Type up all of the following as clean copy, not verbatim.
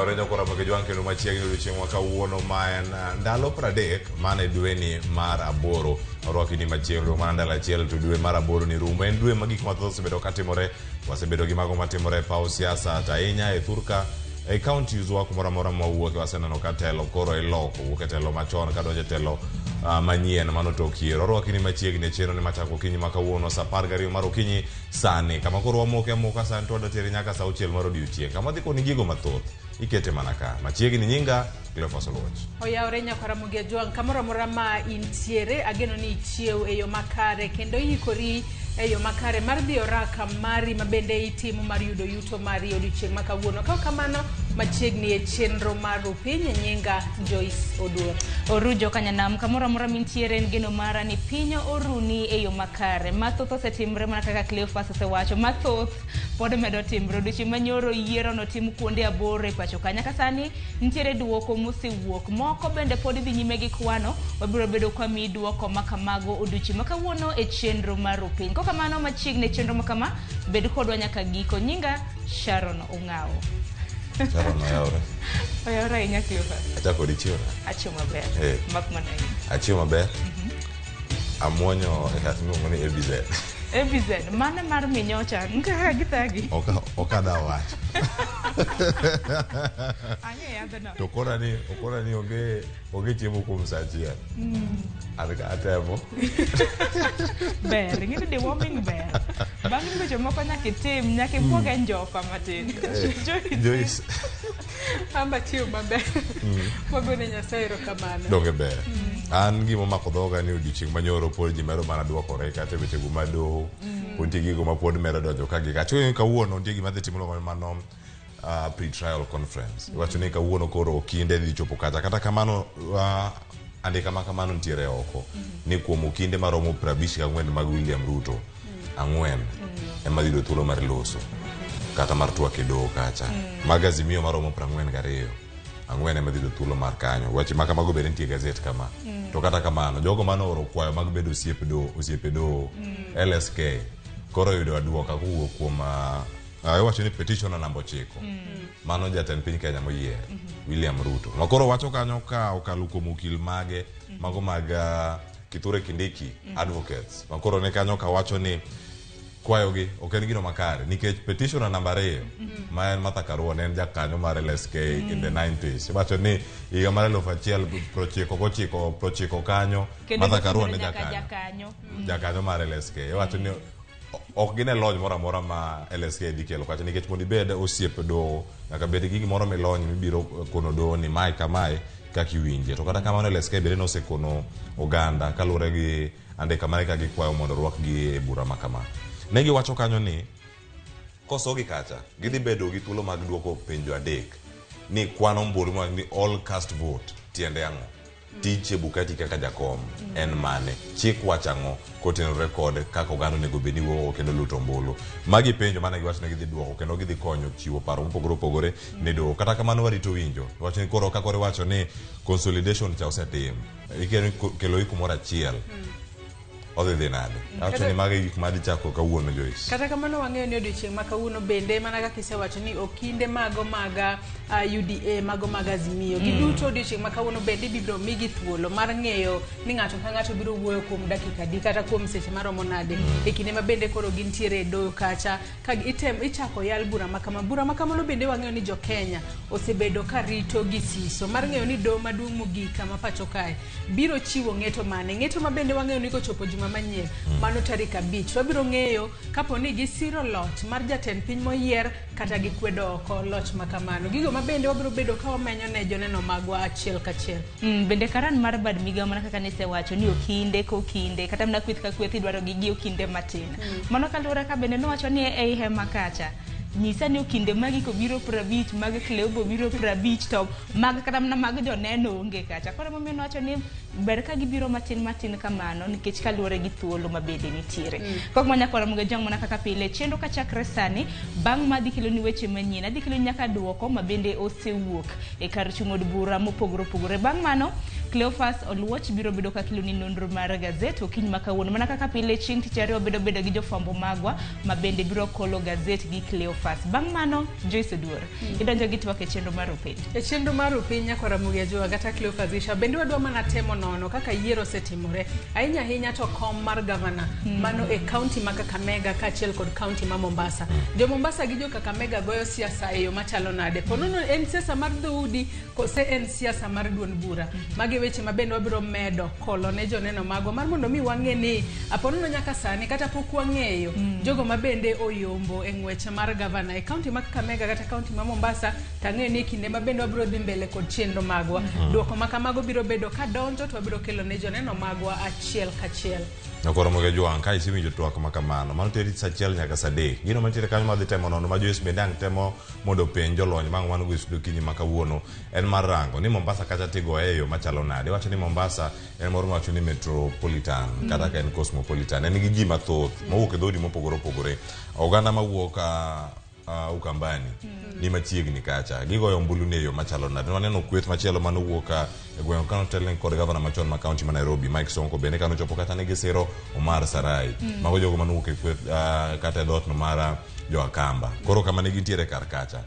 Oyawore nyokora mag jwang' kendo machiegni odiochieng' ma kawuono ma en ndalo 30 mana e dweni mar aboro. Orwaki ni machiegni mana ndalo achiel to dwe mar aboro ni rumo. En dwe ma gik mathoth osebedo katimore. Wasebedo gi mago matimore e paw siasa to ahinya e thurka e counties wa kumoro amora ma wawuoke waseneno ka telo koro iloko wuok e telo machon kadonjo e telo manyien mano tok yiero. Orwaki ni machiegni e chenro ni machako okinyi ma kawuono saa 12 mar okinyi sani kama koro wamoke amoka sani to wadwa teri nyaka saa 6 mar odiochieng' kama wadhi koni gigo mathoth ikete mana ka machiegni. Nyinga Cleophas Oluoch. Oyawore nyakwara Ramogi Ajwang', kamoro amora ma intiere, ageno ni ichiew e yo makare kendo iikori e yo makare mar dhi oraka mari ma bende itimo mar yudo yuto mari odiochieng' ma kawuono. Ka ok kamano, machiegni e chenro mar Rupiny, nyinga Joyce Oduor. Oru jokanyanam kamoro amora mintiere en geno mara ni piny oruni e yo makare. Mathoth osetimre mana kaka Cleophas osewacho. Mathoth pod medo timre. Odiochieng' manyoro yiero notim kuonde aboro e pacho ka. Nyaka sani nitiere duoko mosewuok. Moko bende pod dhi nyime gi kwano. Wabiro bedo kwa miyi duoko ma kamago odiochieng' ma kawuono e chenro mar Rupiny. Kok kamano machiegni e chenro ma kama, bed kodwa nyaka giko. Nyinga Sharon Ong'awo. Sharon oyawore. Oyawore ahinya Cleophas. Achako di chiew na. Achiew maber. Mak mana in. Achiew maber. Amuonyo e yath miluongo ni ABZ. ABZ, mano mar minyocha. Kaka githagi. Okada wacho. Ang'e yadhno. To kora ni okora ni onge chiemo kuom saa achiel. An ka atemo. Ber, ing'e ni deworming ber. Bang' dweche moko nyaka itim, nyaka ibuog e njofa matin. Joyce. Joyce. Amba chiew maber. Wagone Nyasaye erokamano. Donge ber. An gima omako dhoga ni odiochieng' manyoro pod ji medo mana duokore kata e wechego mag doho. Pod nitie gigo ma pod medo donjo ka gi kacha. Kawuono nitie gima dhi timo mano pre-trial conference. Iwacho ni kawuono koro okinde dhi chopo kacha. Kata kamano andika ma kamano nitiere oko. Ni kuom okinde maromo 54 mag William Ruto, 4 ema dhi yudo thuolo mar loso kata mar twak e doho kacha. Mag Azimio maromo 42, 4 ema dhi yudo thuolo mar kanyo. Weche ma kamago bende nitie e gazet kama. To kata kamano, jogo mane ooro kwayo mag bedo osiep doho, osiepe doho, LSK, koro oyudo aduoka kowuok kuom iwacho ni petitioner namba 9. Mano jatend piny Kenya moyier, William Ruto. Ma koro wacho kanyo ka okalo kuom okil mage, mago mag Kithure Kindiki advocates. Ma koro ne kanyo ka wacho ni kwayogi ok en gino makare nikech petitioner namba 2 ma en Martha Karua ne en jakanyo mar LSK in the 90s. Iwacho ni higa mar 1999 90 kanyo Martha Karua ne jakanyo. Jakanyo mar LSK. Iwacho ni ok gine lony moro amora ma LSK dhi kelo kacha nikech mondo ibed osiep doho nyaka bed gi gimoro milony mibiro kono doho ni mae kamae kaka iwinje. To kata kamano LSK bende nosekono oganda kaluwore gi andika mare ka gikwayo mondo orwakgi e bura ma kama. Ne giwacho kanyo ni kosogi kacha gidhi bedo gi thuolo mag duoko penjo 3 ni kwan ombulu ma ni all cast vote tiende ang'o? Tij Chebukati kaka jakom en mane? Chik wacho ang'o kotenore kod kaka oganda onego bed ni wuoyo kendo luto ombulu? Magi penjo mane giwacho ni gidhi duoko kendo gidhi konyo chiwo paro mopogore opogore ne doho. Kata kamano warito winjo. Wacho ni koro kaka iwacho ni consolidation cha osetim. Ikelo kumoro achiel. Odhi dhi nade? Awacho ni magi gik madhi chako kawuono Joyce. Kata kamano wang'eyo ni odiochieng' ma kawuono bende mana kaka isewacho ni okinde mago mag UDA mago mag Azimio giduto odiochieng' ma kawuono bende ibiro migi thuolo mar ng'eyo ni ng'ato ka ng'ato biro wuoyo kuom dakika adi kata kuom seche maromo nade e kinde ma bende koro gintiere e doho kacha ka ichako yal bura ma kama. Bura ma kamano bende wang'eyo ni jo Kenya osebedo ka rito gi siso mar ng'eyo ni doho maduong' mogik kama pacho kae biro chiwo ng'eto mane. Ng'eto ma bende wang'eyo ni kochopo juma manyien mano tarik 5 wabiro ng'eyo kapo ni gisiro loch mar jatend piny moyier kata gikwedo oko loch ma kamano. Gigo ma bende wabiro bedo ka wamenyo ne joneno magwa achiel kachiel. Bende karan mar bad migawo mana kaka nisewacho ni okinde kokinde kata mana kweth ka kweth idwaro gi gi okinde matin. Mano kaluwore ka bende nowacho ni ei hema kacha nyisa ni okinde magi kobiro 50 mag Cleobo biro 50 to mag kata mana mag joneno onge kacha. Koro emomiyo nowacho ni ber ka gibiro matin matin kamano nikech kaluwore gi thuolo ma bende nitiere. Kok ma nyakwara Muga Jong mana kaka pile chenro kachakre sani bang' ma adhi keloni weche manyien adhi keloni nyaka duoko ma bende osewuok e kar chung' od bura mopogore opogore. Bang' mano Cleophas Oluoch biro bedo ka keloni nonro mar gazet okinyi ma kawuono. Mana kaka pile chieng' tich ariyo bedo gi jofwambo magwa ma bende biro kolo gazet gi Cleophas. Bang' mano Joyce Oduor idonjo gi twak e chenro mar Rupiny. E chenro mar Rupiny nyakwar Ramogi Ajua kata Cleophas Isha bende wadwa mana temo nono kaka yiero osetimore ahinya ahinya to kom mar gavana mano e kaunti ma Kakamega kaachiel kod kaunti ma Mombasa. Jo Mombasa gi jo Kakamega goyo siasa e yo machalo nade? Po nono en siasa mar dhoudi kose en siasa mar duond bura? Magi weche ma bende wabiro medo kolo ne joneno magwa mar mondo mi wang'e ni apo nono nyaka sani kata pok wang'eyo jogo ma bende oyombo e ng'wech mar gavana e kaunti ma Kakamega kata kaunti ma Mombasa. Tang'eyo ni e kinde ma bende wabiro dhi mbele kod chenro magwa. Duoko ma kamago biro bedo ka donjo to wabiro kelo ne joneno magwa achiel kachiel. Nyakwar Ramogi Ajwang' ka isewinjo twak ma kamano mano teri saa achiel nyaka saa adek. Gino mantiere kanyo madhi temo nono ma Joyce bende ang' temo mondo openj jolony ma ang' wan go e studio okinyi ma kawuono en mar rango ni Mombasa kacha tigoye e yo machalo nade. Iwacho ni Mombasa en moro miwacho ni metropolitan kata ka en cosmopolitan. En gi ji mathoth mawuok e dhoudi mopogore opogore. Oganda mawuok Ukambani ni machiegni kacha gigoyo ombulu ni e yo machalo nade. Waneno kweth machielo manowuok e gweng' kanotelne kod gavana machon ma kaunti ma Nairobi Mike Sonko bende kanochopo kacha ne gisiro Omar Sarai. Mago jogo manowuok e kweth kata e dhoot no mar jo Akamba. Koro kama ne gintiere kar kacha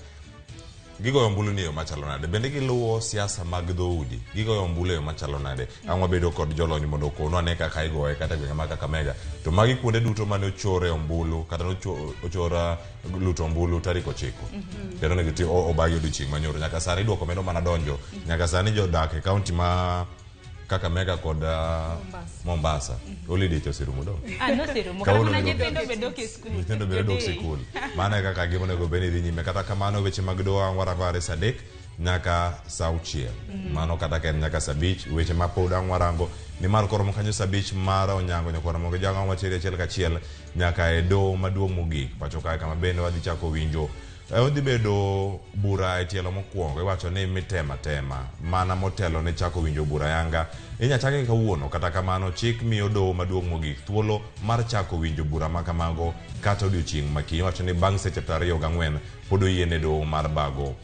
gigoyo ombulu ni e yo machalo nade, bende giluwo siasa mag dhoudi, gigoyo ombulu e yo machalo nade. Ang' wabedo kod jolony mondo okonwa ane kaka igoye kata e gwenge mag Kakamega. To magi kuonde duto mane ochore ombulu kata ochor luto ombulu tarik 9. Kendo onego ti obagi odiochieng' manyoro. Nyaka sani duoko medo mana donjo. Nyaka sani jodak e kaunti ma Kakamega kod Mombasa. Holiday to oserumo dong. Noserumo. Kata mana nyithindo be dok e skul. Nyithindo bende dok sikul. Mano e kaka gima onego bed ni dhi nyime. Kata kamano weche mag doho ang' warango are saa 3 nyaka saa 6. Mano kata ka en nyaka saa 5 weche ma pod ang' warango nimar koromo kanyo saa 5 mar onyango nyakwar Ramogi Ajwang' ang' wateri achiel kachiel nyaka e doho maduong' mogik pacho kae kama bende wadhi chako winjo. Odhi bedo bura e tielo mokwongo. Iwacho ni mitema tema mana motelo ne chako winjo bura yanga. Inya chake kawuono, kata kamano chik miyo doho maduong' mogik thuolo mar chako winjo bura ma kamago kata odiochieng' ma kiny. Iwacho ni bang' seche 24 pod oyiene doho mar bago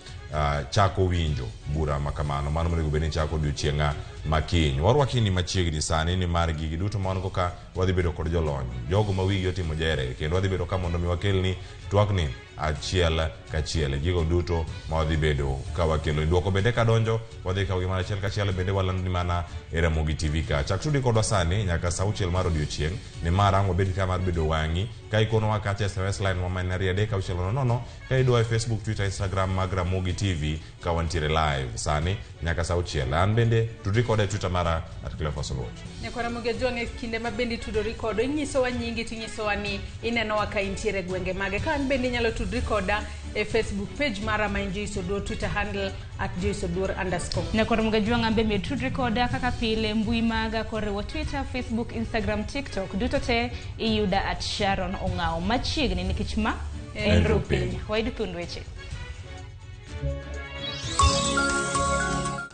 chako winjo bura ma kamano. Mano monego bed ni chako odiochieng' ma kiny. Warwaki ni machiegni sani ni mar gigi duto ma wan go ka wadhi bedo kod jolony, jogo ma wigi otimo jere, kendo wadhi bedo ka mondo mi wakelni twakni achiel kachiel. Gigo duto ma wadhi bedo ka wakelo. Duoko bende kadonjo wadhi kawo gi mana achiel kachiel, bende walando ni mana e Ramogi TV ka. Chak tudi kodwa sani nyaka saa 6 mar odiochieng' nimar ang' wabed ka mar bedo wang'i ka ikonowa kacha SMS line wa ma en 2 3 6 0 ka idwa e Facebook, Twitter, Instagram mag Ramogi TV ka wantiere live sani nyaka saa 6. An bende tudri koda e Twitter mara @Cleophas Oluoch. Nyakwar Ramogi Ajwang' e kinde ma bende itudori kodo inyisowa nyingi tinyisowa ni inenowa ka intiere gwenge mage. Ka an bende inyalo tudri koda e Facebook page mara ma en Joyce Oduor, Twitter handle @JoyceOduor_. Nyakwar Ramogi Ajwang' an be med tudri koda kaka pile mbui maga koriwo Twitter, Facebook, Instagram, TikTok duto te iyuda @Sharon Ong'awo. Machiegni nikech ma en Rupiny. Wayud thuond weche.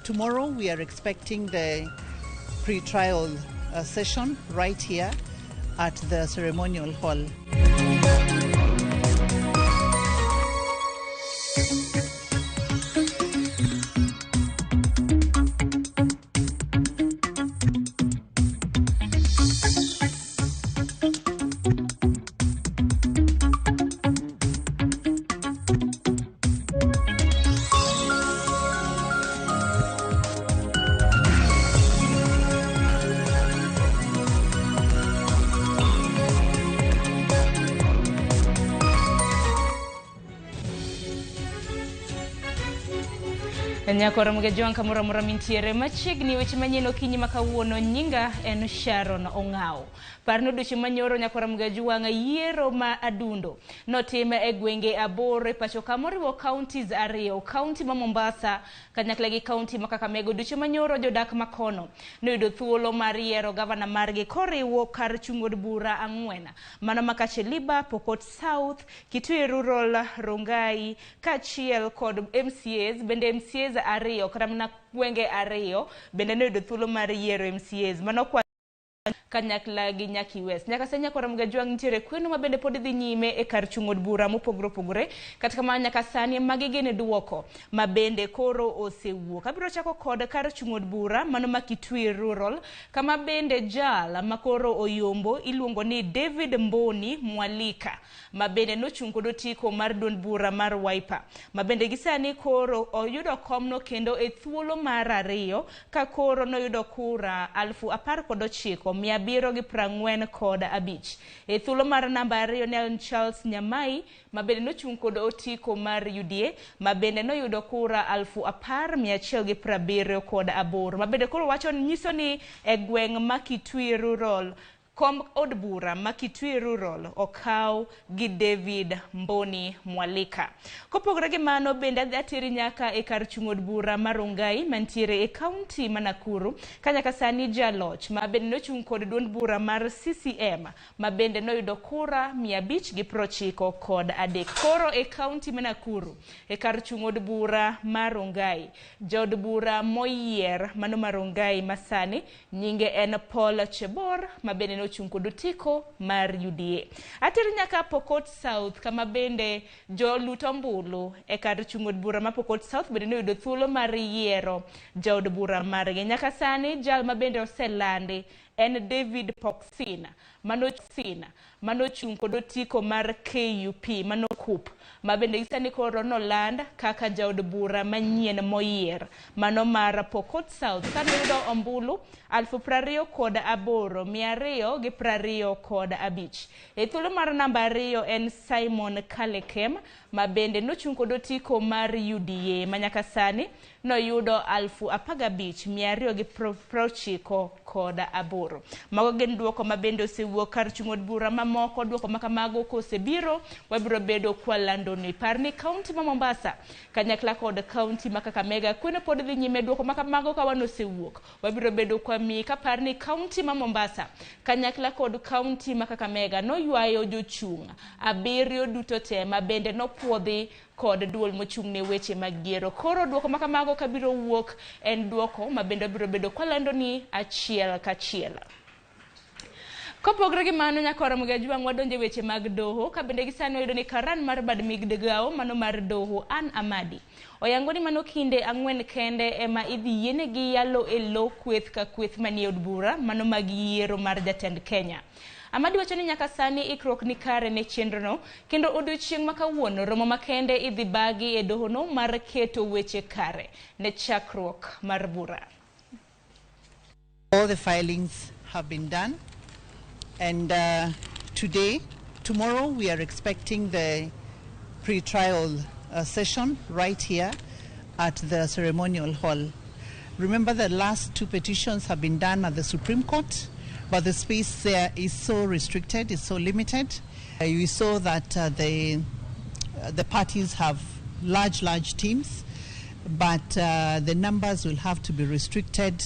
Tomorrow we are expecting the pre-trial session right here at the ceremonial hall. Nyakwar Ramogi Ajwang' kamoro amora mintiere machiegni weche manyien okinyi ma kawuono. Nyinga en Sharon Ong'awo. Par ni odiochieng' manyoro Nyakwar Ramogi Ajwang' yiero ma adundo notim e gwenge 8 e pacho ka moriwo counties 2, county ma Mombasa kanyakla gi county ma Kakamega. Odiochieng' manyoro jodak makono noyudo thuolo mar yiero gavana margi koriwo kar chung' od bura 4, mano ma Kacheliba, Pokot South, Kitui Rural, Rongai kaachiel kod MCAs. Bende MCAs 2 kata mana gwenge 2 bende noyudo thuolo mar yiero MCAs. Mano kwa Kanyakla gi Nyaki West. Nyaka sani nyakwar Ramogi Ajwang' nitiere kweno ma bende pod dhi nyime e kar chung' od bura mopogore opogore. Kata kamano nyaka sani magi gin duoko ma bende koro osewuok. Abiro chako kod kar chung' od bura mano ma Kitui Rural kama bende jal ma koro oyombo iluongo ni David Mboni Mwalika ma bende nochung' kod otiko mar duond bura mar Wiper ma bende gisani koro oyudo komno kendo e thuolo mar ariyo ka koro noyudo kura 19,745. E thuolo mar namba 2 ne en Charles Nyamai ma bende nochung' kod otiko mar UDA ma bende noyudo kura 10,178 ma bende koro wacho nyiso ni e gweng' ma Kitui Rural kom od bura ma Kitui Rural okaw gi David Mboni Mwalika. Kopogore gi mano bende adhi ateri nyaka e kar chung' od bura mar Rongai mantiere e kaunti ma Nakuru ka nyaka sani jaloch ma bende nochung' kod duond bura mar CCM ma bende noyudo kura 593. Koro e kaunti ma Nakuru e kar chung' od bura mar Rongai, jaod bura moyier mano mar Rongai masani nyinge en Paul Chebor ma bende nochung' kod otiko mar UDA. Ateri nyaka Pokot South kama bende jolut ombulu e kar chung' od bura ma Pokot South bende noyudo thuolo mar yiero jaod bura margi. Nyaka sani jal ma bende oselandi en David Poxina manochung' kod otiko mar KUP mano KUP ma bende gisani koro noland kaka jaod bura manyien moyier mano mar Pokot South kanoyudo ombulu 28,225. E thuolo mar namba 2 en Simon Kalekem ma bende nochung' kod otiko mar UDA ma nyaka sani noyudo 15,298. Mago gin duoko ma bende osewuok kar chung' od bura mamoko. Duoko ma kamago kosebiro wabiro bedo kwalandoni. Par ni kaunti ma Mombasa kanyakla kod kaunti ma Kakamega kweno pod dhi nyime. Duoko ma kamago ka wan osewuok wabiro bedo kwamiyi. Kapar ni kaunti ma Mombasa kanyakla kod kaunti ma Kakamega noywayo jochung' 7 duto te ma bende nopuodhi kod duol mochung' ne weche mag yiero. Koro duoko ma kamago kabiro wuok en duoko ma bende wabiro bedo kwalandoni achiel kachiel. Kopogore gi mano nyakwar Ramogi Ajwang' wadonjo e weche mag doho ka bende gisani wayudo ni karan mar bad migao mano mar doho Ann Amadi oyango ni mano kinde 4 kende ema idhi yienegi yalo e lo kweth ka kweth manie od bura mano mag yiero mar jatend Kenya. Amadi wacho ni nyaka sani ikruok ni kare ne chenrono kendo odiochieng' ma kawuono romo makende idhi bagi e dohono mar keto weche kare ne chakruok mar bura. All the filings have been done, and tomorrow we are expecting the pre-trial session right here at the ceremonial hall. Remember, the last 2 petitions have been done at the Supreme Court, but the space there is so restricted, it's so limited. You saw that the parties have large teams, but the numbers will have to be restricted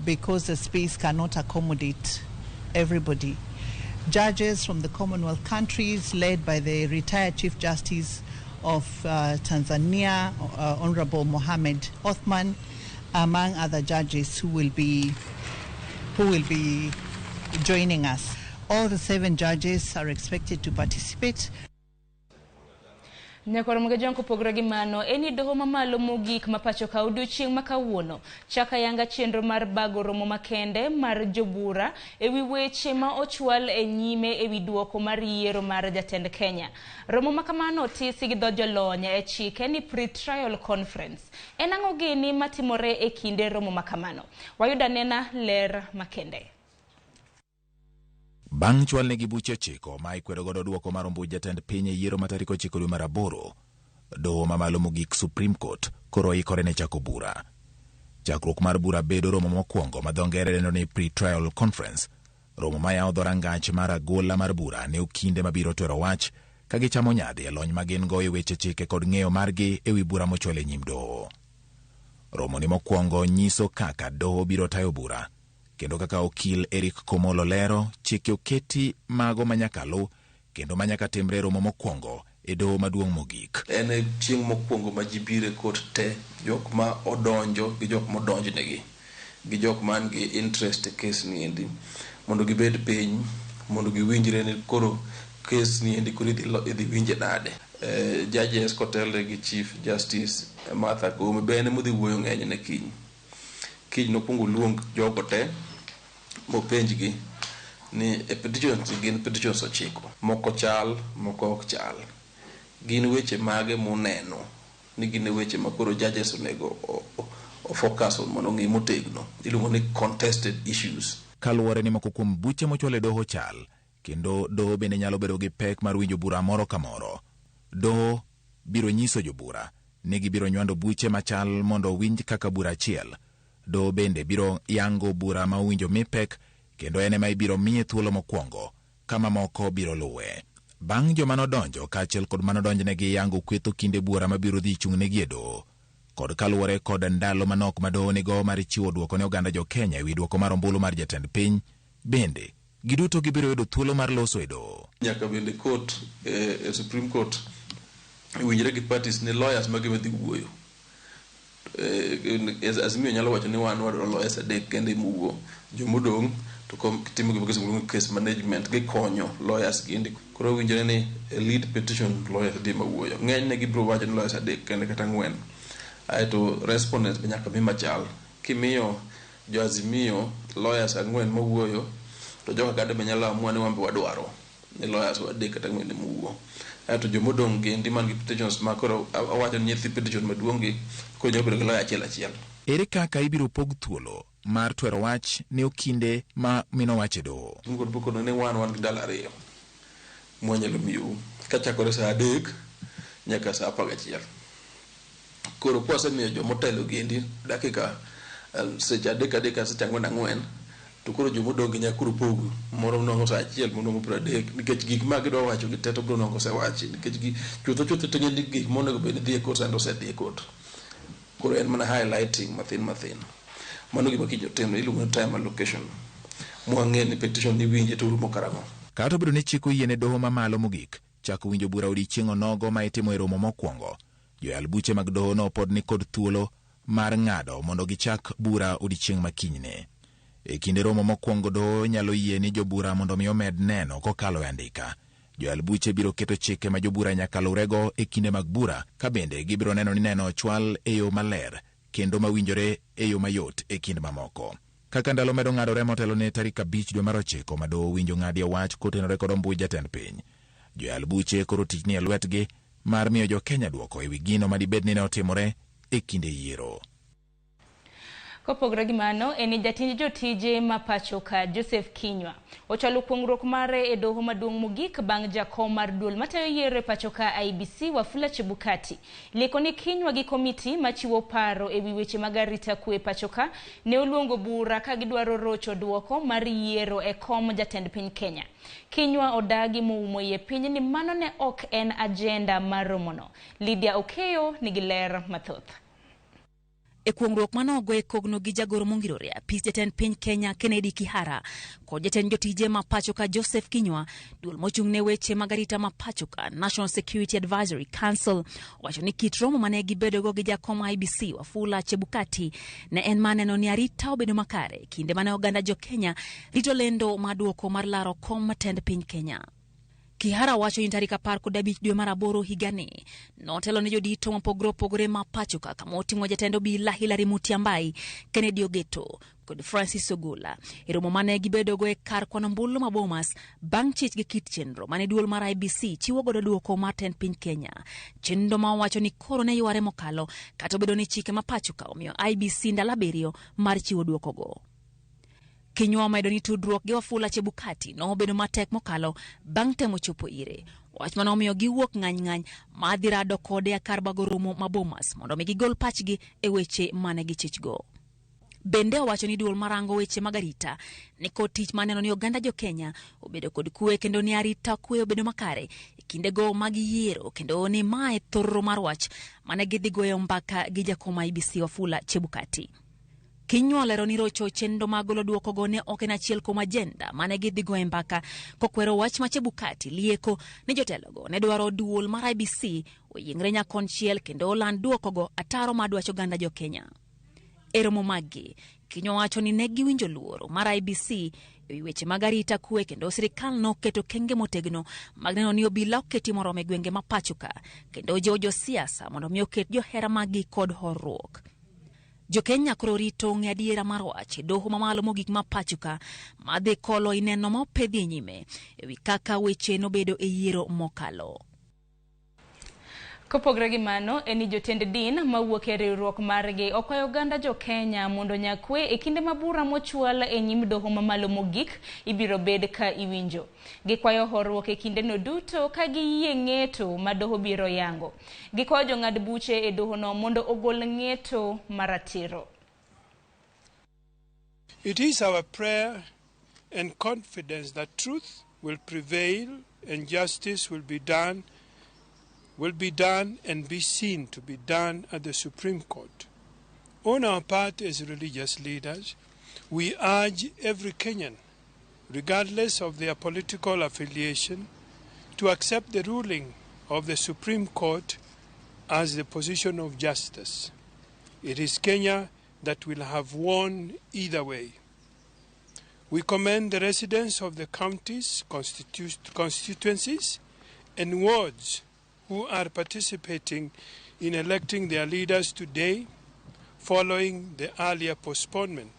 because the space cannot accommodate everybody. Judges from the Commonwealth countries, led by the retired Chief Justice of Tanzania, Honorable Mohamed Othman, among other judges who will be joining us. All the 7 judges are expected to participate. Nyakwar Ramogi Ajwang' kopogore gi mano en ni doho mamalo mogik ma pacho ka odiochieng' ma kawuono chaka yanga chenro mar bago romo makende mar jobura ewi weche ma ochwal e nyime ewi duoko mar yiero mar jatend Kenya. Romo ma kamano otisi gi dho jolony e chike ni pre-trial conference. En ang'o gini matimore e kinde romo ma kamano? Wayudo anena ler makende. Bang' chwalnegi buche 9 ma ikwedo godo duoko mar ombuch jatend piny e yiero ma tarik 9 dwe mar 8, doho mamalo mogik Supreme Court koro ikore ne chako bura. Chakruok mar bura bedo romo mokwongo ma dho ngere dendo ni pre-trial conference, romo ma yawo dhorangach mar agola mar bura ne okinde mabiro twero wach ka gichamo nyadhi e lony ma gin go e weche chike kod ng'eyo margi ewi bura mochwal e nyim doho. Romo ni mokwongo nyiso kaka doho biro tayo bura, kendo kaka okil Eric Komolo lero, chike oketi mago manyaka lu kendo manyaka timre romo mokwongo e doho maduong' mogik. En chieng' mokwongo ma ji biro e kot te, jok ma odonjo gi jok modonjnegi, gi jok man gi interest e kes ni endi, Mondo gibed piny, mondo giwinjre ni koro kes ni endi koro idhi winje nade. Judges kotelne gi Chief Justice Martha Koome be en modhi wuoyo ng'enyne kiny. Kiny nokwongo oluong jogo te mopenjgi ni e petitions gin petitions 9, moko chal, moko ok chal. Gin weche mage muneno ni gin weche ma koro judges onego o focus on mondo ong'i motegno. Iluongo ni contested issues. Kaluwore ni moko kuom buche mochwal e doho chal, kendo doho bende nyalo bedo gi pek mar winjo bura moro ka moro. Doho biro nyiso jobura ni gibiro nywando buche machal mondo owinj kaka bura achiel. Doho bende biro yango bura ma owinjo mi pek kendo en ema ibiro miye thuolo mokwongo ka mamoko biro luwe. Bang' joma nodonjo kaachiel kod manodonjnegi yango kweth okinde buora mabiro dhi chung'negi e doho, kod kaluwore kod ndalo manok ma doho nigo mar chiwo dwoko ne oganda jo-Kenya ewi dwoko mar ombulu mar jatend piny, bende giduto gibiro yudo thuolo mar loso e doho. Nyaka bende court, Supreme Court winjre gi parties ni lawyers mage madhi wuoyo. Azimio nyalo wacho ni wan wadwaro lawyers 3 kende ema wuo, jomodong' to timo gima iluongo ni case management, gikonyo lawyers giendi. Koro winjore ni lead petition lawyers adi ema wuoyo. Ng'enyne gibiro wacho ni lawyers 3 kende kata 4. Aeto respondents be nyaka mi machal. Kimiyo jo Azimio lawyers 4 mawuoyo, to joka kade be nyalo amua ni wan be wadwaro ni lawyers 3 kata 4 ema wuo. Aeto jomodong' giendi man gi petitions ma koro awacho ni nyithi petition maduong' gi koro nyalo bedo gi lawyer achiel achiel. Ere kaka ibiro pog thuolo mar twero wach ne okinde ma mino wach e doho? Supreme Court biro ni wan gi ndalo 2 mwanyalo miyou kachakore saa 3 nyaka saa 11. Koro kwasemiyo jomotelo giendi dakika seche 3 3 seche 4 4, to koro jomodong' gi nyaka koro pogu. Moro nwang'o saa 1, moro nwang'o 30, nikech gik ma gidwa wacho gi te to biro nwang'o osewachi, nikech gi chutho chutho to ing'e ni gik monego bed ni dhi e court sani to osedhi e court. Koro en mana highlighting mathin mathin. Mano gima kiny otimre, iluongo ni time allocation. Mwang'e ni petition ni winje to rumo karang'o. Kata obedo ni chik oyiene doho mamalo mogik chako winjo bura odiechieng' onogo ma itimo e romo mokwongo, joyal buche mag doho no pod ni kod thuolo mar ng'ado mondo gichak bura odiechieng' ma kinyne. E kinde romo mokwongo doho nyalo yie ni jobura mondo mi omed neno kokalo e andika. Joyal buche biro keto chike ma jobura nyaka luwrego e kinde mag bura, ka bende gibiro neno ni neno ochwal e yo maler kendo mawinjore e yo mayot e kind mamoko. Kaka ndalo medo ng'adore motelo ne tarik 5 dwe mar 9 ma doho winjo ng'adie wach kotenore kod ombui jatend piny, joyal buche koro tich ni e lwetgi mar miyo jo-Kenya dwoko ewi gino madibed ni ne otimore e kinde yiero. Kopogore gi mano, en jatij jotije ma pacho ka Joseph Kinyua ochwalo kuong'ruok mare e doho maduong' mogik bang' jakom mar duol matayo yiero e pacho ka IEBC Wafula Chebukati lieko ni Kinyua gi komiti machiwo paro ewi weche mag arita kwe pacho ka ne oluongo bura ka gidwaro rocho duoko mar yiero e kom jatend piny Kenya. Kinyua odagi moumo iye piny ni mano ne ok en ajenda mar romono. Lydia Okeyo nigi ler mathoth. E kuong'ruok manogo e kogno gi jagoro mongirore apis jatend piny Kenya Kennedy Kihara kod jatend jotije ma pacho ka Joseph Kinyua, duol mochung' ne weche mag arita ma pacho ka National Security Advisory Council owacho ni kit romo mane gibedogo gi jakom IEBC Wafula Chebukati ne en maneno ni arita obedo makare kinde mane oganda jo Kenya rito lendo mar duoko mar laro kom tend piny Kenya. Kihara wacho ni tarik 15 dwe mar 8 higani notelo ne jodito mopogore opogore ma pacho ka kama oting'o jatend obila Hilary Mutyambai, Kennedy Ogeto kod Francis Ogola e romo mane gibedogo e kar kwano ombulu ma Bomas bang' chich gi kit chenro mane duol mar IEBC chiwo godo duoko mar tend piny Kenya. Chenro ma owacho ni koro ne yware mokalo kata obedo ni chike ma pacho ka omiyo IEBC ndalo 7 mar chiwo duokogo. Kinyua omedo ni tudruok gi Wafula Chebukati nobedo matek mokalo bang' temo chopo ire. Wach mane omiyo giwuok ng'any ng'any ma dhi rado kode e kar bago romo ma Bomas mondo mi gigol pachgi e weche mane gichichgo. Bende owacho ni duol marango weche mag arita ni kod tich maneno ni oganda jo Kenya obedo kod kwe kendo ni arita kwe obedo makare e kindego mag yiero kendo ni mae thorro mar wach mane gidhi goyo mbaka gi jakom IEBC Wafula Chebukati. Kinyua olero ni rocho chenro mag golo duokogo ne ok en achiel kuom ajenda mane gidhi goyo mbaka kokwero wach ma Chebukati lieko ni jotelogo ne dwaro duol mar IEBC oyiengre nyakonchiel kendo oland duokogo ataro mar dwach oganda jo Kenya. E romo maggi, Kinyua wacho ni ne giwinjo luoro mar IEBC e wi weche mag arita kwe kendo sirikal noketo kenge motegno mag neno ni obila oketi moromo e gwenge ma pacho ka kendo jiwo josiasa mondo mi oket johera maggi kod horuok. Jokenya koro rito ng'e adiera mar wach e doho mamalo mogik ma pacho ka madhi kolo ineno ma opedhi e nyime e wi kaka weche nobedo e yiero mokalo. Kopogre gi mano, en ni jotend din mawuok e riwruok margi okwayo oganda jo-Kenya mondo nyakwe e kinde ma bura mochwal e nyim doho mamalo mogik ibiro bed ka iwinjo. Gikwayo horuok e kindeno duto ka giyie ng'eto ma doho biro yango. Gikwayo jong'ad buche e dohono mondo ogol ng'eto maratiro. It is our prayer and confidence that truth will prevail and justice will be done and be seen to be done at the Supreme Court. On our part as religious leaders, we urge every Kenyan, regardless of their political affiliation, to accept the ruling of the Supreme Court as the position of justice. It is Kenya that will have won either way. We commend the residents of the counties, constituencies, and wards who are participating in electing their leaders today following the earlier postponement.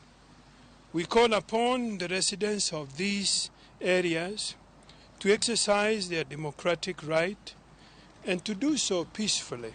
We call upon the residents of these areas to exercise their democratic right and to do so peacefully.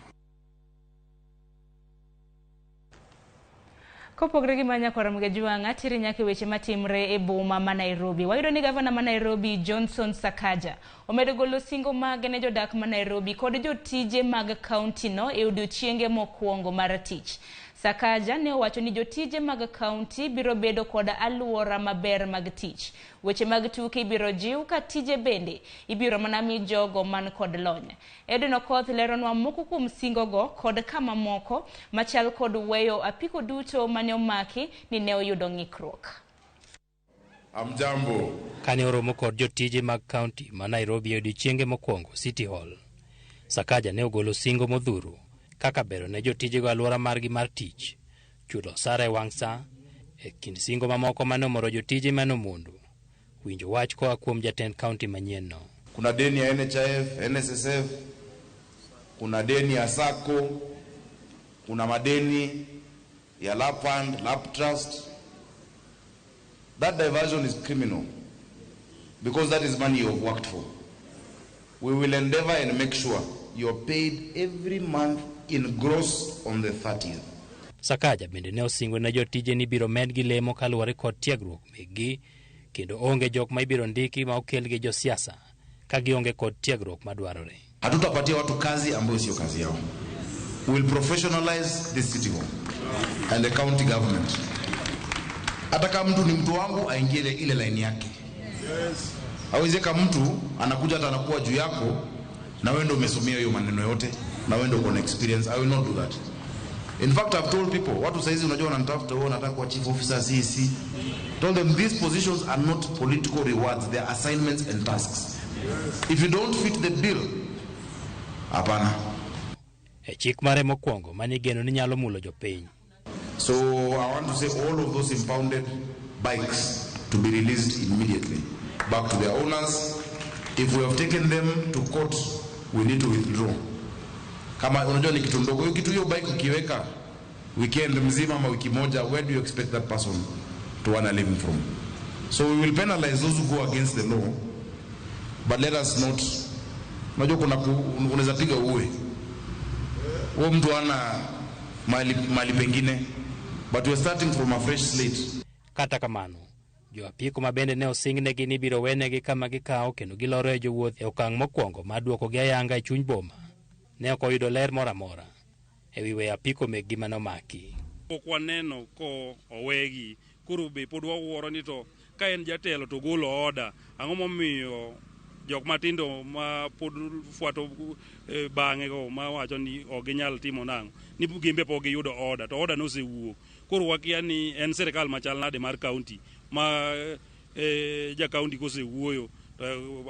Kopogre gi manya korom Juanga tiri nyaka weche matimre e boma ma Nairobi. Wayudo ni gavana ma Nairobi Johnson Sakaja omedo golo singo mage ne jodak ma Nairobi kod jotije mag kaunti no e odiochienge mokwongo mar tich. Sakaja ne owacho ni jotije mag kaunti biro bedo kod aluora maber mag tich. Weche mag tuke ibiro jiw ka tije bende ibiro mana mi jogo man kod lony. Edwin Okoth leronwa moko kuom singogo kod kama moko machal kod weyo apiko duto mane omaki ni ne oyudo ng'ikruok. Amjambo. Kane oromo kod jotije mag kaunti ma Nairobi e odiochienge mokwongo City Hall, Sakaja ne ogolo singo modhuro kaka bero ne jotijego alwora margi mar tich, chulo osara e wang' sa, e kind singo mamoko mane omoro jotije mane omondo winjo wach koa kuom jatend kaunti manyien no. Kuna deni ya NHIF, NSSF, kuna deni ya SACCO, kuna madeni ya Lapfund, Lap Trust. That diversion is criminal because that is money you have worked for. We will endeavor and make sure you are paid every month in gross on the 30th. Sakaja bende ne osingo ne jotije ni biro medgi lemo kaluwore kod tiegruok mekgi kendo onge jok ma ibiro ndiki ma okel gi josiasa ka gionge kod tiegruok madwarore. Hatutapatia watu kazi ambayo sio kazi yao. We will professionalize this city hall and the county government. Hata kama mtu ni mtu wangu aingie ile line yake. Yes. Hawezi kama mtu anakuja hata anakuwa juu yako na wewe ndio umesomea hiyo maneno yote na wewe ndio uko na experience. I will not do that. In fact, I've told people, watu saizi unajua wananitafuta, wao wanataka kuwa chief officer CEC. Told them these positions are not political rewards, they are assignments and tasks. If you don't fit the bill, hapana. E chik mare mokwongo mane igeno ni nyalo mulo jopiny. So I want to say all of those impounded bikes to be released immediately back to their owners. If we have taken them to court, we need to withdraw. Kama unajua ni kitu ndogo, kitu hiyo bike ukiweka weekend mzima ama wiki moja, where do you expect that person to earn a living from? So we will penalize those who go against the law, but let us not. Unajua kuna unaweza piga uwe huo mtu ana mali pengine, but we are starting from a fresh slate. Kata kamano, jo apiko ma bende ne osingnegi ni biro wenegi kama gikawo kendo giloro e jowuoth e okang' mokwongo mar duokogi ayanga e chuny boma ne ok oyudo ler moro amora e wi weyo apiko mekgi mane omaki. Pok waneno ko owegi, koro be pod wawuoro ni to ka en jatelo to golo oda, ang'o momiyo jok matindo ma pod fuato bang'e go ma wacho ni ok ginyal timo nang'o, ni gin be pok giyudo oda, to oda nosewuok. Koro wakia ni en sirikal machal nade mar kaunti ma ja kaunti kosewuoyo,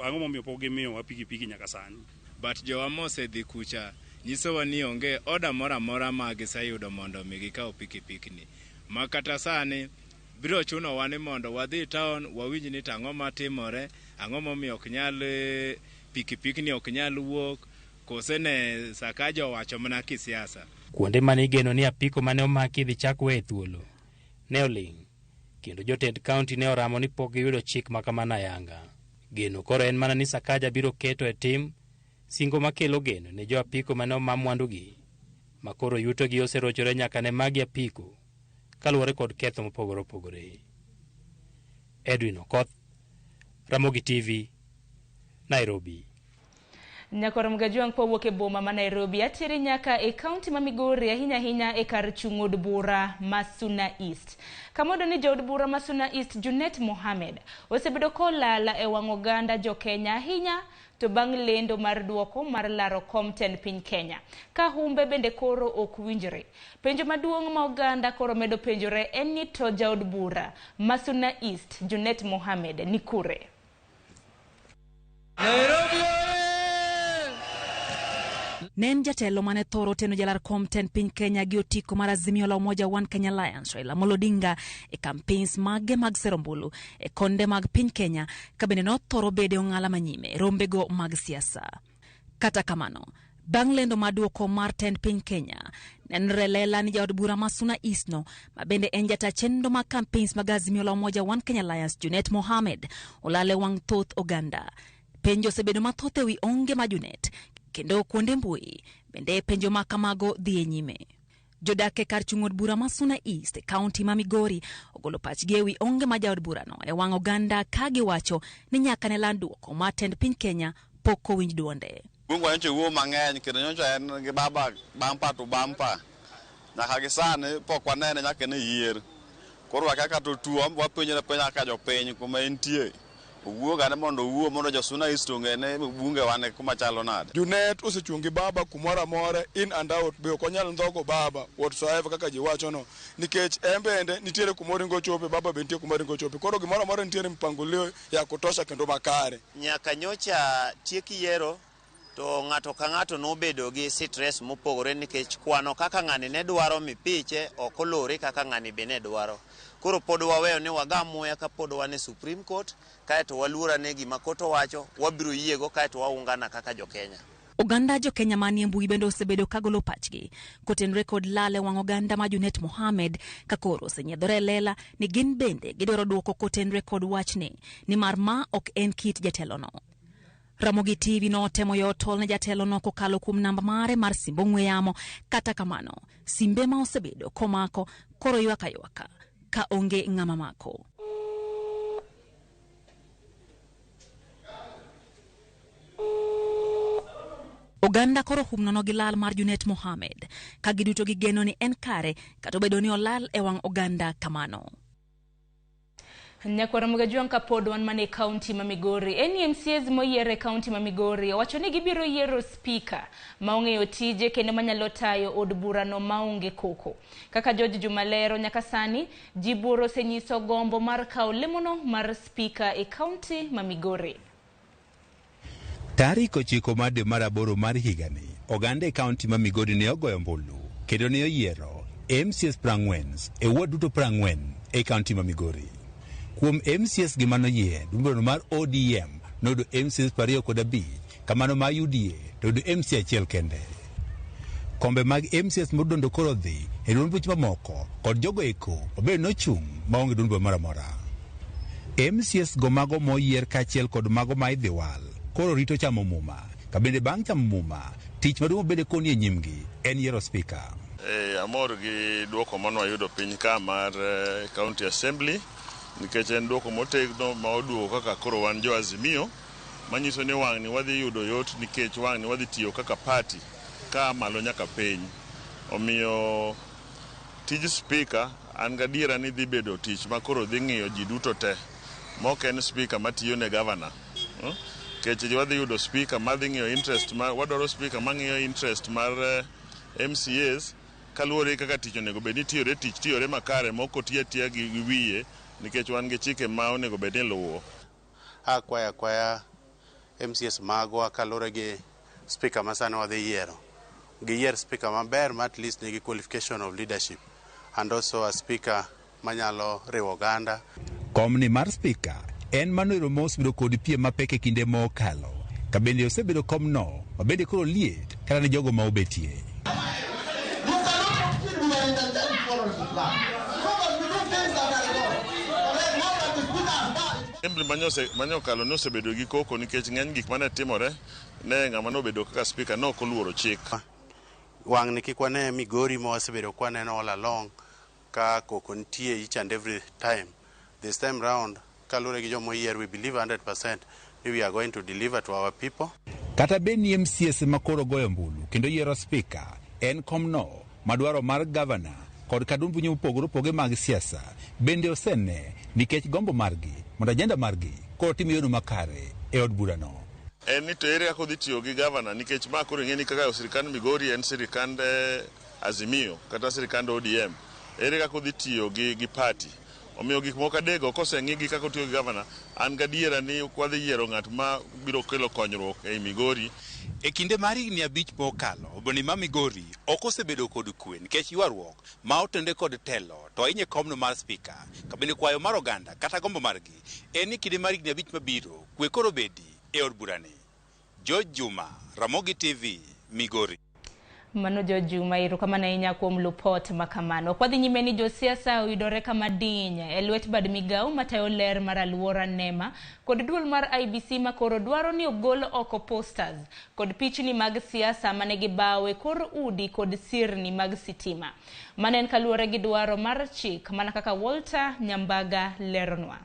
ang'o momiyo pok gimiyowa pikipiki nyaka sani. But jowa mosedhi kucha nyisowa ni onge oda moro amora ma giseyudo mondo mi gikaw pikipiki ni. Ma kata sani biro chunowa ni mondo wadhi town wawinj ni to ang'o matimore, ang'o momiyo ok nyal pikipiki ni ok nyal wuok, kose ne Sakaja owacho mana kisiasa. Kuonde mane igeno ni apiko mane omaki idhi chak weye thuolo ne oling', kendo jotend kaunti ne oramo ni pok giyudo chik ma kamano ayanga. Geno koro en mana ni Sakaja biro keto e tim singo makelo geno ne jo apiko mane oma mwandugi, ma koro yutogi oserochore nyaka ne magi apiko kaluwore kod ketho mopogore opogore. Edwin Okoth, Ramogi TV, Nairobi. Nyakwar Mgajwang' kwawuok e boma ma Nairobi ateri nyaka e kaunti ma Migori, ahinya ahinya e kar chung' od bura ma Suna East. Kamodo ni jaod bura ma Suna East Junet Mohamed osebedo kolal e wang' oganda jo Kenya ahinya to bang' lendo mar duoko mar laro kom tend piny Kenya. Ka humbe bende koro ok winjre. Penjo maduong' ma oganda koro medo penjore en ni to jaod bura ma Suna East Junet Mohamed ni kure? Nairobi! Ne en jatelo mane thoro teno jalar kom tend piny Kenya gi otiko mar Azimio la Umoja One Kenya Alliance Raila Amolo Odinga e campaigns mage mag sero ombulu e konde mag piny Kenya, ka bende nothoro bede ong'ala manyime e rombego mag siasa. Kata kamano, bang' lendo mar duoko mar tend piny Kenya, nenore lela ni jaod bura ma Suna East no, ma bende en jata chenro mag campaigns mag Azimio la Umoja One Kenya Alliance Junet Mohamed, olal e wang' thoth oganda. Penjo osebedo mathoth ewi onge ma Junet, kendo kuonde mbui bende penjo ma kamago dhi e nyime. Jodak e kar chung' od bura ma Suna East e kaunti ma Migori ogolo pachgi ewi onge ma jaod burano e wang' oganda, ka giwacho ni nyaka ne land duoko mar tend piny Kenya pok owinj duonde. Bungu nyocha wuo mang'eny kendo nyocha en gi baba bumper to bumper. Nyaka gi sani pok wanene nyaka ne yier. Koro wakia kata otuo, wapenjore penja kaka jopiny kuma entie. Owuog ane mondo owuo mondo jo Suna East ong'e ni bunge wan kuma chalo nade. Junet osechung' gi baba kumoro amora, in and out, be ok onyal ndhogo baba whatsoever kaka ji wacho no, nikech en bende nitiere kuma oringo chope, baba be nitie kuma oringo chope. Koro gimoro amora nitiere mpangilio ya kutosha kendo makare. Nyaka nyocha tiek yiero to ng'ato ka ng'ato nobedo gi stress mopogore, nikech kwano kaka ng'ani ne dwaro mipiche ok olore kaka ng'ani be ne dwaro. Koro pod waweyo ni wagam muya ka pod wan e Supreme Court, kaeto waluor ane gima court owacho, wabiro yiego, kaeto waungana kaka jo-Kenya. Oganda jo-Kenya manie mbui bende osebedo kagolo pachgi kotenore kod lal e wang' oganda ma Junet Mohamed, ka koro osenyiedhore e lela ni gin bende gidwaro duoko kotenore kod wachni, nimar ma ok en kit jatelono. Ramogi TV notemo yo tol ne jatelono kokalo kuom namba mare mar simb ong'we yamo. Kata kamano, simbe ma osebedo komako koro ywak aywaka ka onge ng'ama mako. Oganda koro hum nono gi lal mar Junet Mohamed, ka giduto gigeno ni en kare kata obedo ni olal e wang' oganda kamano. Nyakwar Mgajwang', kapod wan mana e kaunti ma Migori, en MCAs moyier e kaunti ma Migori owacho ni gibiro yiero spika ma ong'eyo tije kendo manyalo tayo od burano maonge koko. Kaka George Juma lero, nyaka sani ji buoro osenyiso gombo mar kawo lemono mar spika e kaunti ma Migori. Tarik 9 mar dwe mar aboro mar higani, oganda e kaunti ma Migori ne ogoyo ombulu kendo ne oyiero MCAs 40 e ward duto 40 e kaunti ma Migori. Kuom MCAs gi manoyier, duond mar ODM noyudo MCAs 25, kamano ma UDA to oyudo MCA achiel kende. Kombe mag MCAs modondo koro dhi e duond buche mamoko kod jogo eko mabende nochung' maonge duond bura moro amora. MCAs go mago moyier kaachiel kod mago ma idhi wal koro rito chamo muma, ka bende bang' chamo muma, tich maduong' bende koni e nyimgi en yiero spika. Amor gi duoko mane wayudo piny ka mar County Assembly, nikech en duoko motegno ma oduogo kaka koro wan jo Azimio, manyiso ni wang'ni wadhi yudo yot, nikech wang'ni wadhi tiyo kaka party ka malo nyaka piny. Omiyo tij spika an gadiera ni dhi bedo tich ma koro dhi ng'iyo ji duto te, mok en spika matiyo ne gavana. Nikech wadhi yudo spika madhi ng'iyo interest mar, wadwaro spika mang'iyo interest mar MCAs kaluwore gi kaka tich onego bed ni tiyore, tich tiyore makare mok oti atiya gi wiye, nikech wan gi chike ma onego bed ni luwo. Akwayo akwaya MCAs magwa, kaluwore gi spika ma sani wadhi yiero, giyier spika maber ma at least nigi qualification of leadership. and also a speaker manyalo riwo oganda. Komni mar spika en mano ero ma osebedo kod piem mapek e kinde mokalo, ka bende osebedo komno ma bende koro liet kata ne jogo ma obetie. Assembly manyokalo ne osebedo gi koko nikech ng'eny gik mane timore ne ng'ama nobedo kaka speaker ne ok oluoro chik. Wang'ni kik wane Migori ma wasebedo kwa neno all along ka koko nitie each and every time. This time round, kaluwore gi joma oyier, we believe 100% ni we are going to deliver to our people. Kata bed ni MCAs ma koro goyo ombulu kendo yiero spika en komno madwaro mar gavana kod kadumbunyi mopogore opogore mag siasa bende osene nikech gombo margi mondo ajenda margi koro tim e yono makare e od burano. En ni to ere kaka odhi tiyo gi gavana nikech ma koro ing'e ni kaka sirikand Migori en sirikand Azimio kata sirikand ODM. Ere kaka odhi tiyo gi party. Omiyo gik moko adekgo koseng'i gi kaka otiyo gi gavana, an gadiera ni wadhi yiero ng'at ma biro kelo konyruok ei Migori. E kinde mar higni 5 mokalo, boma ma Migori ok osebedo kod kwe nikech ywaruok ma otenore kod telo to ahinya komno mar spika, ka bende kwayo mar oganda kata gombo margi en ni kinde mar higni 5 mabiro kwe koro bedi e od burani. George Juma, Ramogi TV, Migori. Mano George Juma, erokamano ahinya kuom lupot makamano. Kwadhi nyime ni josiasa oyudore kama diny e lwet bad migawo matayo ler mar aluora NEMA kod duol mar IEBC makoro dwaro ni ogol oko posters kod pichni mag siasa mane gibawo e kor udi kod sirni mag sitima. Mano en kaluwore gi dwaro mar chik mana kaka Walter Nyambaga leronwa.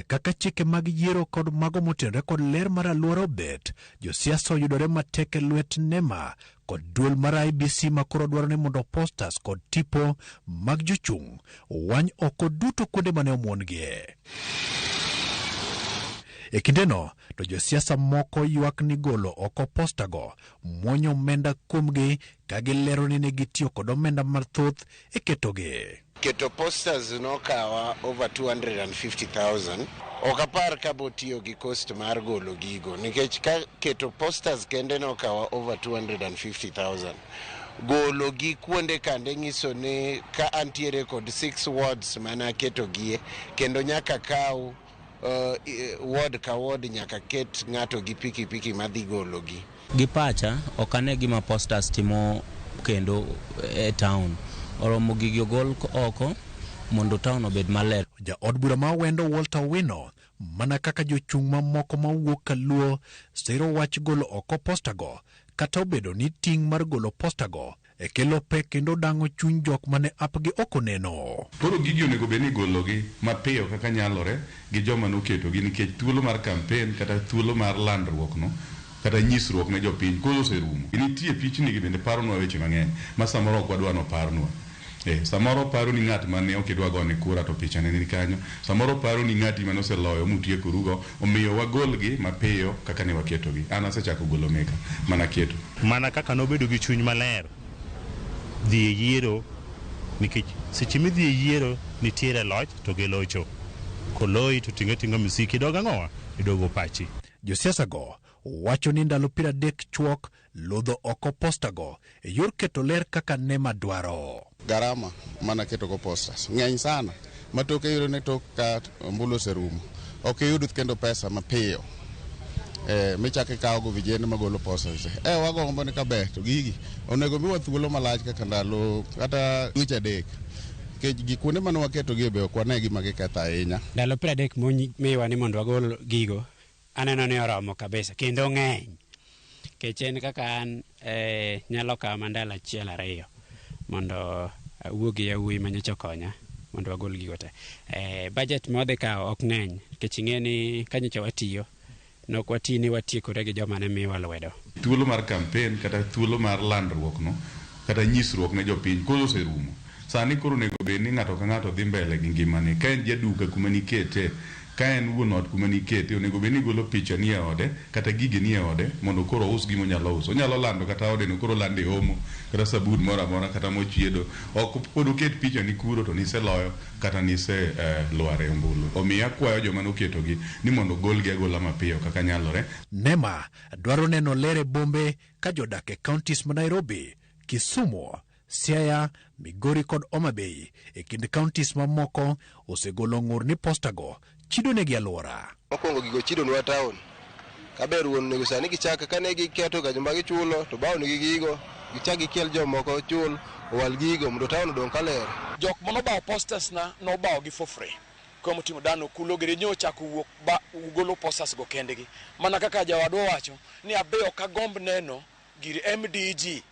Kaka chike mag yiero kod mago motenore kod ler mar aluora obet, josiasa oyudore matek e lwet NEMA kod duol mar IEBC makoro dwaro ni mondo posters kod tipo mag jochung' owany oko duto kuonde mane omuon-gie. E kindeno to josiasa moko ywak ni golo oko postago muonyo omenda kuomgi ka gilero ni ne gitiyo kod omenda mathoth e ketogi. Keto posters nokawa over 250,000. Ok apar ka botiyo gi cost mar golo gigo nikech ka keto posters kende nokawa over 250,000. Golo gi kuonde kande nyiso ni ka antiere kod 6 wards mana aketo gie kendo nyaka kaw ward ka ward nyaka ket ng'ato gi pikipiki madhi golo gi. Gi pacha ok ane gima posters timo kendo e town. Oromo gigi ogol oko mondo town obed maler. Jaod bura ma Awendo Walter Owino mana kaka jochung' mamoko mawuok Kaluo siro wach golo oko postago kata obedo ni ting' mar golo postago e kelo pek kendo dang'o chuny jok mane apgi ok oneno. Koro gigi onego bed ni igologi mapiyo kaka nyalore gi joma noketogi nikech thuolo mar campaign kata thuolo mar landruok no kata nyisruok ne jopiny koro oserumo. Nitie pichni gi bende paronwa weche mang'eny ma samoro ok wadwa noparnwa. Samoro paro ni ng'at mane ok idwa gone kura to pichane ni kanyo. Samoro paro ni ng'ati mane oseloyo mutiekorugo, omiyo wagolgi mapiyo kaka ne waketogi. An asechako golo meka mana keto. Mana kaka nobedo gi chuny maler dhi e yiero nikech seche midhi e yiero nitiere loch to gi locho. Koloyi to ting'o ating'a misiki idog ang'owa idogo pachi. Josiasa go wacho ni ndalo 30 chuok lodho oko postago e yor keto ler kaka NEMA dwaro. Garama mana keto go posters ng'eny sana ma toke iyudo ni tok ka ombulu oserumo ok iyud kendo pesa mapiyo michako ikawo go vijende magolo posters. Wagombo ni kaber to gigi onego miwa thuolo malach kaka ndalo kata dweche 3 nikech gi kuonde mane waketogie be ok wane gima giketho ahinya. Ndalo 30 momiwa ni mondo wagol gigo aneno ni oromo kabisa kendo ng'eny. Nikech en kaka an nyalo kawo mana ndalo 1 2 mondo awuo gi yawuoyi manyocha okonya mondo wagol gigo te. Budget ma wadhi kawo ok ng'eny nikech ing'e ni ka nyocha watiyo nok wati ni watiekore gi joma ne miyowa lwedo. Thuolo mar campaign kata thuolo mar landruok no kata nyisruok ne jopiny koro oserumo. Sani koro onego bed ni ng'ato ka ng'ato dhi mbele gi ngimane. Ka en jaduka kuma nikete, ka en wuon ot kuma nikete, onego bed ni igolo picha ni e ode kata gige ni e ode mondo koro ous gima onyalo uso. Onyalo lando kata ode no koro olando e omo kata sabun moro amora kata mochiedo. Ok pod oket picha ni kuro to niseloyo kata nise lwar e ombulu. Omiyo akwayo joma noketogi ni mondo ogolgi agola mapiyo kaka nyalore. NEMA dwaro neno ler e bombe ka jodak e counties ma Nairobi, Kisumu, Siaya, Migori kod Homa Bay e kind counties mamoko osegolo ng'ur ni postago chidonegi alwora. Mokwongo gigo chidonwa town. Kaber wuon onego sani gichak kane giketo ga joma gichulo to bawonegi gigo gichak gikel jomoko chul owal gigo mondo town odong' kaler. Jok manobawo posters na nobawo gi for free. Koro motimo dano kulo giri nyochako wuok ba golo posters go kendgi. Mana kaka jawadwa owacho ni abe ok agomb neno gir MDG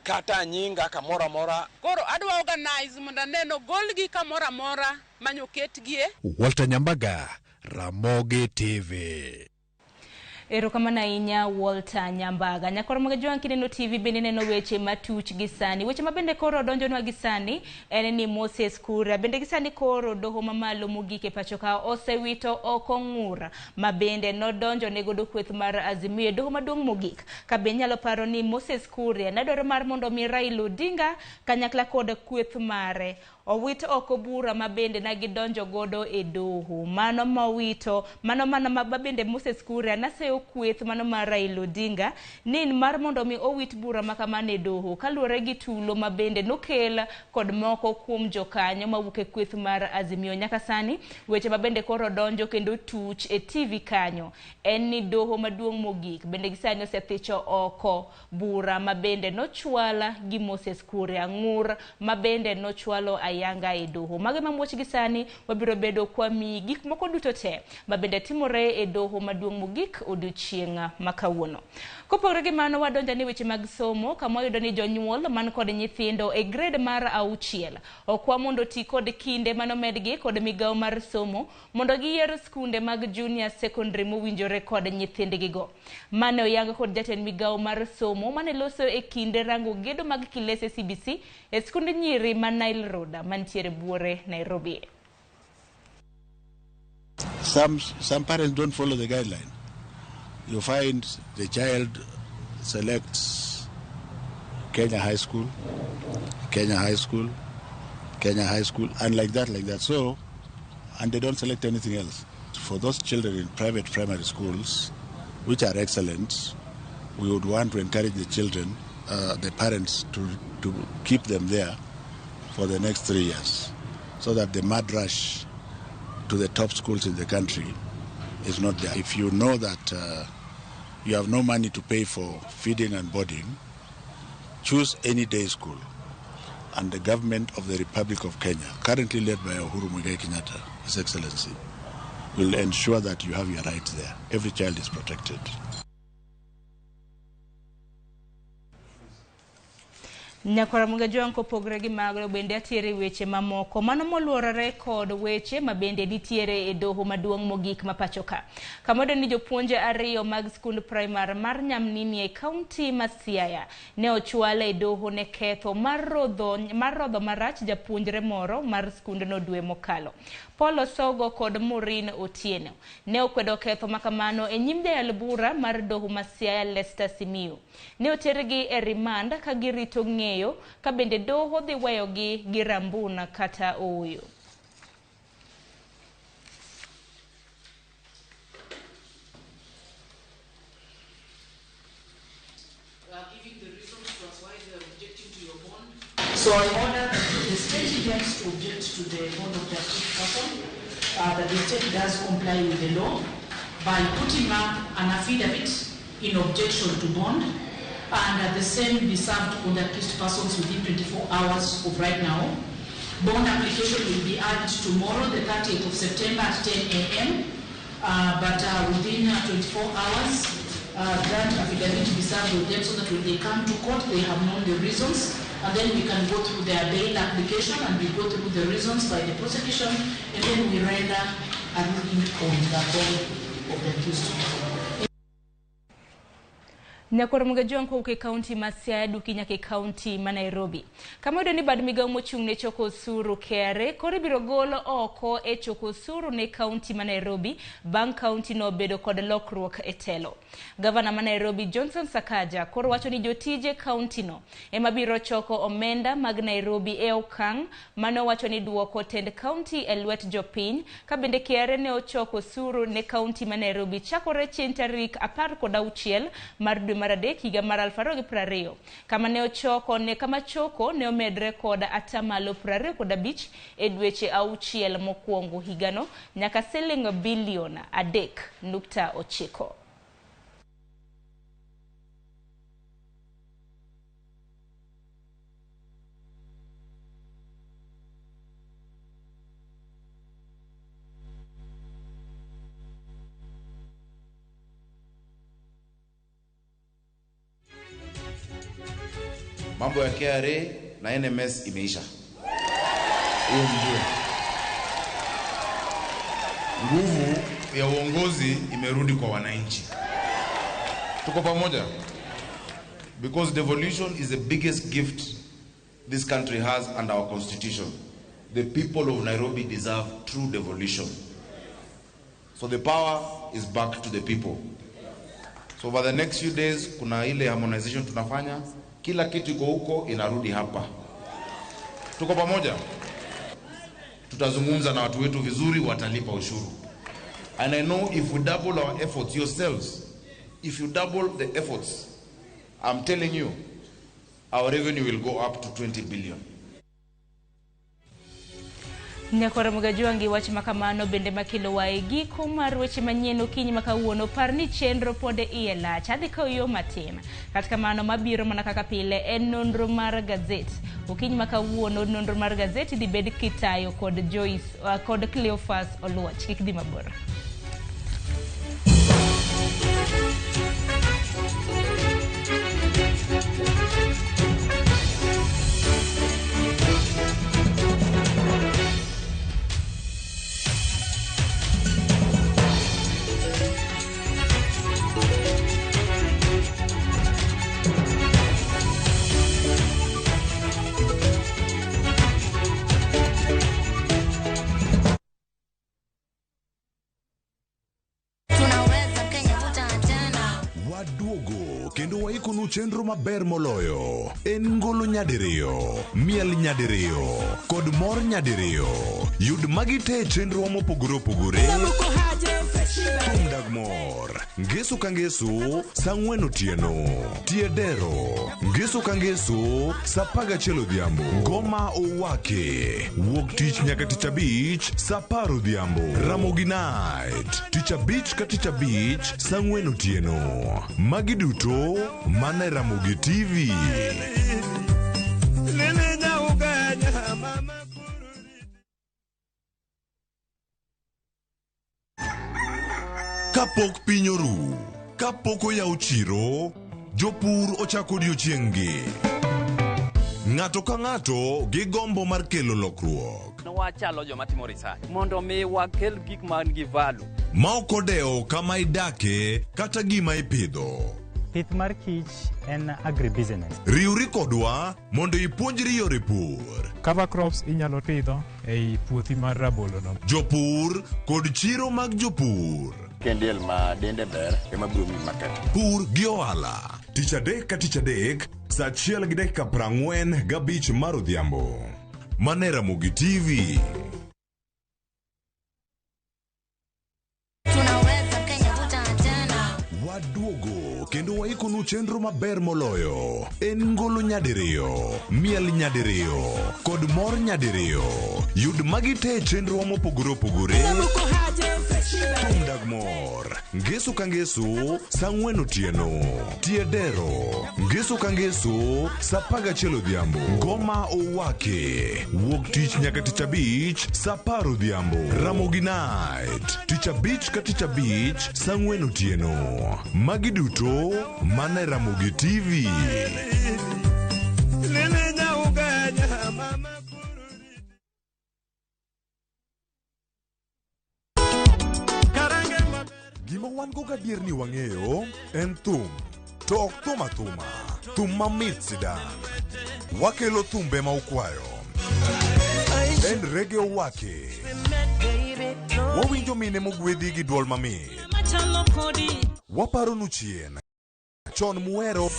kata nyinga kamoro amora. Koro adwa organize mondo aneno golgi kamoro amora manyoketgie. Walter Nyambaga, Ramogi TV. Erokamano ahinya Walter Nyambaga. Nyakoro mag Jowang' Kineno TV bende neno weche matuch gi sani. Weche ma bende koro odonjonwa gi sani en ni Moses Kuria bende gi sani koro doho mamalo mogik e pacho ka osewito oko ng'ur ma bende nodonjo ne godo kweth mar Azimio e doho maduong' mogik. Ka be inyalo paro ni Moses Kuria ne dwaro mar mondo mi Raila Odinga kanyakla kod kweth mare owit oko bura ma bende ne gidonjo godo e doho. Mano mowito, mano mana ma bende Moses Kuria naseyo kweth mano mar Raila Odinga ni mar mondo mi owit bura ma kamano e doho kaluwore gi tulo ma bende nokel kod moko kuom jokanyo mawuok e kweth mar Azimio. Nyaka sani weche ma bende koro donjo kendo tuch e TV kanyo en ni doho maduong' mogik bende gi sani osethicho oko bura ma bende nochwal gi Moses Kuria, ng'ur ma bende nochwalo ayanga e doho. Mago ema muoch gi sani wabiro bedo kwa miyi gik moko duto te ma bende timore e doho maduong' mogik odiochieng' ma kawuono. Kopogore gi mano, wadonjo ne weche mag somo kama wayudo ni jonyuol man kod nyithindo e grade mar 6 okwa mondo oti kod kinde manomedgi kod migawo mar somo mondo giyier skunde mag junior secondary mowinjore kod nyithindgigo. Mane oyang kod jatend migawo mar somo mane loso e kinde rango gedo mag kilese CBC e skund nyiri ma Nile Road mantiere buore Nairobi. Some parents don't follow the guideline. You find the child selects Kenya High School, Kenya High School, Kenya High School, and like that, like that. So, and they don't select anything else. For those children in private primary schools, which are excellent, we would want to encourage the children, the parents, to keep them there for the next 3 years, so that the mad rush to the top schools in the country is not there. If you know that you have no money to pay for feeding and boarding, choose any day school. And the government of the Republic of Kenya, currently led by Uhuru Muigai Kenyatta, His Excellency, will ensure that you have your rights there. Every child is protected. Nyakwara Mugajwang' kopogore gi mago bende atiere weche mamoko mano moluorore kod weche ma bende nitiere e doho maduong' mogik ma pacho ka. Kama ni jopuonje ariyo mag skund primar mar Nyamnini e kaunti ma Siaya ne ochwal e doho ne ketho mar rodho marach japuonjre moro mar skundno dwe mokalo. Paul Osogo kod Maureen Otieno ne okwedo ketho makamano e nyim jayal bura mar doho ma Siaya Lester Simiyu. Ne otergi e remand ka girito ng'eyo ka bende doho dhi weyogi gi rambuna kata ooyo. So I order the state intends to object to the bond of the accused person, that the state does comply with the law by putting up an affidavit in objection to bond, and the same be served on the accused persons within 24 hours of right now. Bond application will be urged tomorrow, the 30th of September at 10 a.m., but within 24 hours, that affidavit be served with them so that when they come to court, they have known the reasons. And then we can go through their bail application and we go through the reasons by the prosecution, and then we render a ruling on the bond of the accused. Nyakwar Mugajwang' kowuok e kaunti ma Siaya duki nyaka e kaunti ma Nairobi. Kama oyudo ni bad migawo mochung' ne choko osuru KRA koro ibiro gol oko e choko osuru ne kaunti ma Nairobi bang' kaunti no bedo kod lokruok e telo. Gavana ma Nairobi Johnson Sakaja koro wacho ni jotije kaunti no ema biro choko omenda mag Nairobi e okang' mane owacho ni duoko tend kaunti e lwet jopiny ka bende KRA ne ochoko osuru ne kaunti ma Nairobi chakore chieng' tarik 16 mar dwe mar 3 higa mar 2020 kama ne ochoko ne kama choko ne omedre kod 25% e dweche 6 mokwongo higano nyaka siling bilion 3.9. Mambo ya KRA na NMS imeisha. Hiyo mjue. Nguvu ya uongozi imerudi kwa wananchi. Tuko pamoja? Because devolution is the biggest gift this country has under our constitution. The people of Nairobi deserve true devolution. So the power is back to the people. So over the next few days, kuna ile harmonization tunafanya. Kila kitu iko huko inarudi hapa. Tuko pamoja? Tutazungumza na watu wetu vizuri, watalipa ushuru. And I know if we double our efforts yourselves, if you double the efforts, I'm telling you, our revenue will go up to 20 billion. Nyakwara Mugajuangi wach makamano bende makelo wa e giko mar weche manyien okinyi makawuono. Par ni chenro pod iye lach, adhi kawo yo matin. Kata kamano mabiro mana kaka pile en nonro mar gazet. Okinyi makawuono nonro mar gazet idhi bed kitayo kod Joyce kod Cleophas Oluoch. Kik dhi mabor. Waduogo kendo waikonu chenro maber moloyo. En ngolo nyadiriyo, miel nyadiriyo, kod mor nyadiriyo. Yud magi te chenro mopogore opogore. Thum dag mor, ngeso ka ngeso, saa 4 otieno. Tie dero, ngeso ka ngeso, saa 11 odhiambo. Ngoma owake, wuok tich nyaka tich abich, saa 10 odhiambo. Ramogi Night, tich abich ka tich abich, saa 4 otieno. Magi duto mana e Ramogi TV. Kapok piny oru, kapok oyaw chiro, jopur ochako odiochieng'-gi. Ng'ato ka ng'ato gi gombo mar kelo lokruok. Wachalo joma timo research mondo mi wakel gik man gi value. Ma ok odewo kama idake kata gima ipidho. Pith mar kich en agribusiness. Riwri kodwa mondo ipuonjri yore pur. Cover crops inyalo pidho ei puothi mar rabolo no. Jopur kod chiro mag jopur. Kendiel ma dende ber ema biro miyi market. Pur gi ohala. Tich adek ka tich adek, saa 1:45 mar odhiambo. Mana e Ramogi TV. Waduogo kendo waikonu chenro maber moloyo. En ngolo nyadiriyo, miel nyadiriyo, kod mor nyadiriyo. Yud magi te chenro mopogore opogore. Thum dag mor, ngeso ka ngeso, saa 4 otieno. Tie dero, ngeso ka ngeso, saa 11 odhiambo. Ngoma owake, wuok tich nyaka tich abich, saa 10 odhiambo. Ramogi Night, tich abich ka tich abich, saa 4 otieno. Magi duto mana e Ramogi TV. Gima wan go gadier ni wang'eyo en thum, to ok thum athuma, thum mamit sidang'. Wakelo thumbe ma ukwayo. En reggae owake. Wawinjo mine mogwedhi gi duol mamit. Waparonu chien, chon muhero.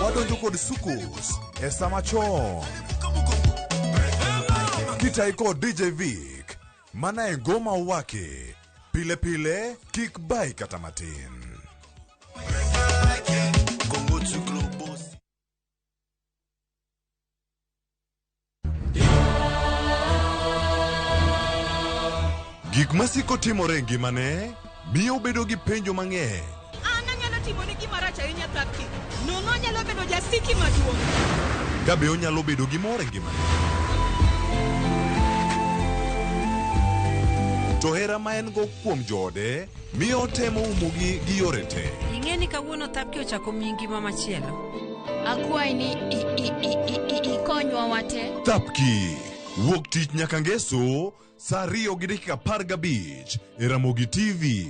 Wadonjo kod sukus e sama chon. Kitai kod DJ Vic, mana e ngoma owake. Pile pile, kik bai kata matin. Gik masiko timore e ngimane miyo obedo gi penjo mang'eny. An anyalo timoni gima rach ahinya Thapki. Nono anyalo bedo jasiki maduong'. Ka be onyalo bedo gi mor e ngimane. To hera ma en go kuom joode miyo otemo umogi gi yore te. Ing'e ni kawuono Thapki ochako miyi ngima machielo. Akwayi ni ikonywa wate. Thapki wuok tich nyaka ngeso saa 2:15 e Ramogi TV.